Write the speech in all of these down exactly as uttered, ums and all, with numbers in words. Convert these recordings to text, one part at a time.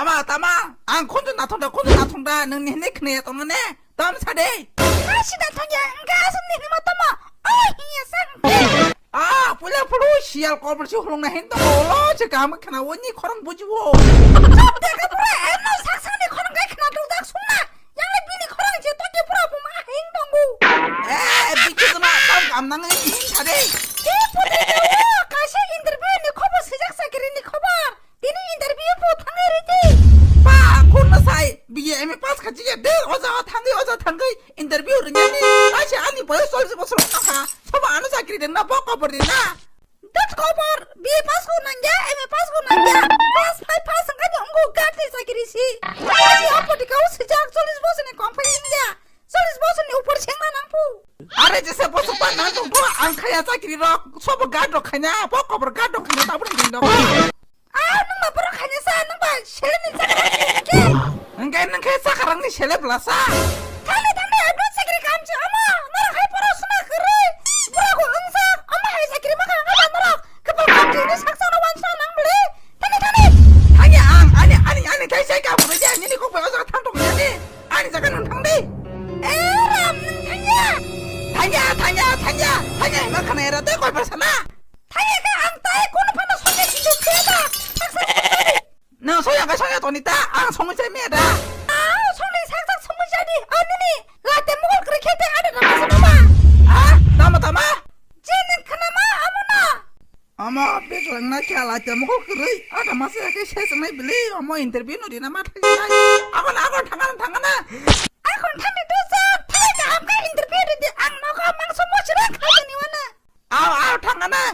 Tama, tama, ang khunju nathong da, khunju nathong da, nwng ni hinwi khwnaya tongna ne? Tam sa de. Kaisa da thangya, wngkha aswk ni hinwi ma tamo? Oi, hiya sa. Ah, puila phuru siyal kobor si hulung na hin tongo, ulo se kaham khna o ni khorang bujibo. Chop de ka pura, eno sak sak ni khorang kai khna duk dak sungna. Yang le bini khorang je to ke pura buma hing tongo. Eh, bikhe jema tam kam nang hin sa de. Ke pura kaisa interview ni khobor sijak sakiri ni khobor. Tini interview bo thangwi ridi. Ba, khun na sai, B A M A pass kha jiya de, oja thangwi, oja thangwi interview ringyani. Kaisa ani boyos chollish bosor wngkha. Sobo ano chakri dengna, bo kobor dengna. Dat kobor, B A pass ko nangya, M A pass ko nangya. Class five pass wngkha ni wngkha gati chakri si. Ani opor dikao sijak chollish bosor ni company wngya. Chollish bosor ni upor sengna nangphu. Are jesa bosor pa nang tongphu, ang khaya chakri rok, sobo guard rok khaina, bo kobor guard rok khaina, tabuk ni dengno. Ah, nwng ma borok khaina sa, nwng ba seleni chakarang ni hwnkhe. Hwnkhe nwng khe chakarang ni sele bwlasa. Thangni thangni abro chakri kamchi omo, norok hai borok suma kwrwi. Borok wngsa, omo hai chakri makha wngkha ba norok. Kwpal kamchi ni saksa no wansa nang bwle. Thangni thangni. Thangya ang, ani, ani, ani thai sai ka bwrwi de, nini kok bai o jaga thang tong ani. Ani jaga nang thang di. Eh, ram nwng thangya. Thangya, thangya, thangya, thangya, ma khana era tei koi bar sana. Thangya khe ang tai kono phano songya sijak khe da. Saksa songya di. Nwng songya khe songya toni ta, ang songwi chai maya da. Ah, songni saksa songwi chai di. Ah, nini late mugol kwrwi khe te ada nama sa nama. Ah, tama, tama. Je nwng khana ma amo na. Omo bejwlangna khe alai temo kok kwrwi. Ada masa ya khe se swngnai bili. Omo interview no rina ma thangna. Akon, akon thangana, thangana. Akon thangni dosa. Thai kaham khe interview ridi. Ang nogo mangso mosra khaijani wana. Aw, aw, thangana.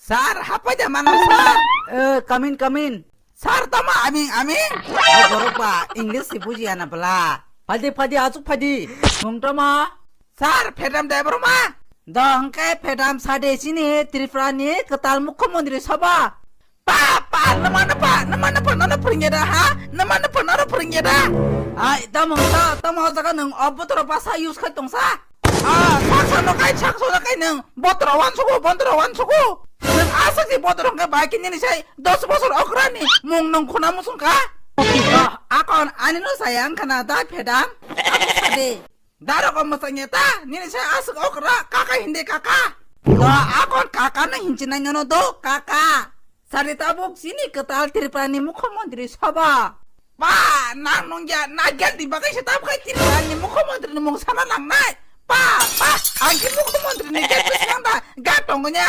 Sir, hapai de mano, sir. Eh, come in, come in. Sir, tamo aming, aming. Ai borok ba, English si bujiya na bwla. Phaidi, phaidi, achuk phaidi. Mung tamo? Sir, Phedam Debbarma. Da hwnkhe Phedam sade chini Tripura ni kwtal mukhyamantri soba. Pa, pa, nwmano pa, nwmano pa, nono phwrwngya da, ha? Nwmano pa, nono phwrwngya da? Ai, tamo wngkha, tamo o jaga nwng o botoro basa use khai tongsa? Ah, saksa no kai, saksa no kai nwng botoro wansugo, botoro wansugo. Nwng aswk si botoro hwnkhe bai khe nini sai dos bosor okrani mung nwng khuna musungkha. Ah, akon ani no saya wngkha na da Phedam? Abo sade. Darok o mwsangya ta, nini sai aswk okra, kaka hindi kaka. To akon kaka no hinchi nai nono do, kaka. Sari tabuk chini kwtal Tripura ni mukhyamantri soba. Ba, nang nungya, na gel di bagai se tabuk kai Tripura ni mukhyamantri ni mung sana nang nai. Ba, ba, ang ki mukhyamantri ni gel pis nang da, ga tongo nya.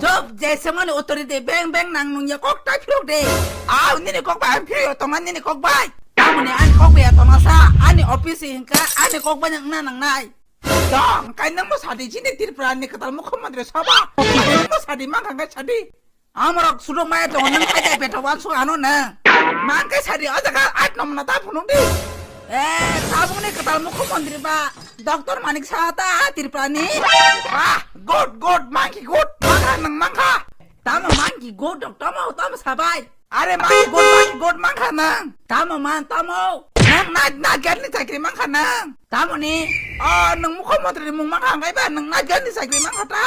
Job, je semani authority beng beng nang nungya kok ta phirok de. Aw, nini kok ba ang phirok tongo nini kok bai. Tamoni ani kok bai tongna sa, ani office hingka, ani kok bai wngna nangnai. Dong, kai nang mo sadi chini Tripura ni kwtal mukhyamantri soba. Ani nang mo sadi mangkha kai sadi. Amorok sudok maya tongo nang kai jai betha wansu ano nang. Mangkai sadi o jaga at nom na ta phunuk di. Eh, tabuk ni kwtal mukhyamantri ba, Doctor Manik Saha ta Tripura ni. Wah, good, good, monkey good, mangkha nang mangkha. Tamo monkey good, tamo, tamo sabai. Are monkey good, monkey good mangkha nang. Tamo man, tamo. Nang na, na gani chakri mangkha nang. Tamo ni. Oh, nang mukhyamantri ni mung mangkha hwnkhe ba nang na gani chakri mangkha ta.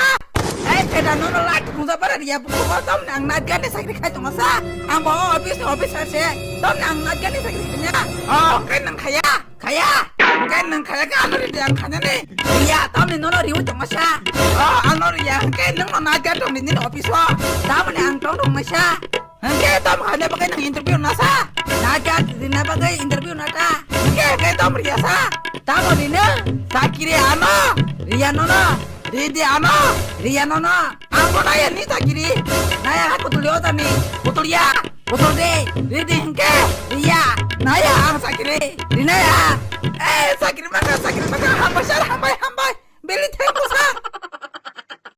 Ei, Phedam nono light khungsa bara riya buku ba tam nang na gani chakri khai tongo sa. Ang bo office ni officer se. Tam nang na gani chakri khanya. Oh, hwnkhe nang khaya. Khaya, hwnkhe nwng khaya khe ano ridi ang khanani. Riya, tamni nono riwi tongma sa. Oh, ano riya, hwnkhe nwng no nadia tongdi nini office o. Tamoni ang tong tongma sa. Hwnkhe tam khanya bagwi nwng interview na sa. Nadia rina bagwi interview na ta. Hwnkhe, hwnkhe tam riya sa. Tamoni no, sakiri ano, riya nono. Ridi ano, riya nono. Ang bo naya ni chakiri. Naya ha putuli o tani. Putulia, putul de. Ridi hingke, riya. Naya ang chakiri. Rinaya. Eh, chakiri maka, chakiri maka. Hambai sir, hambai, hambai. Beli thank you sir.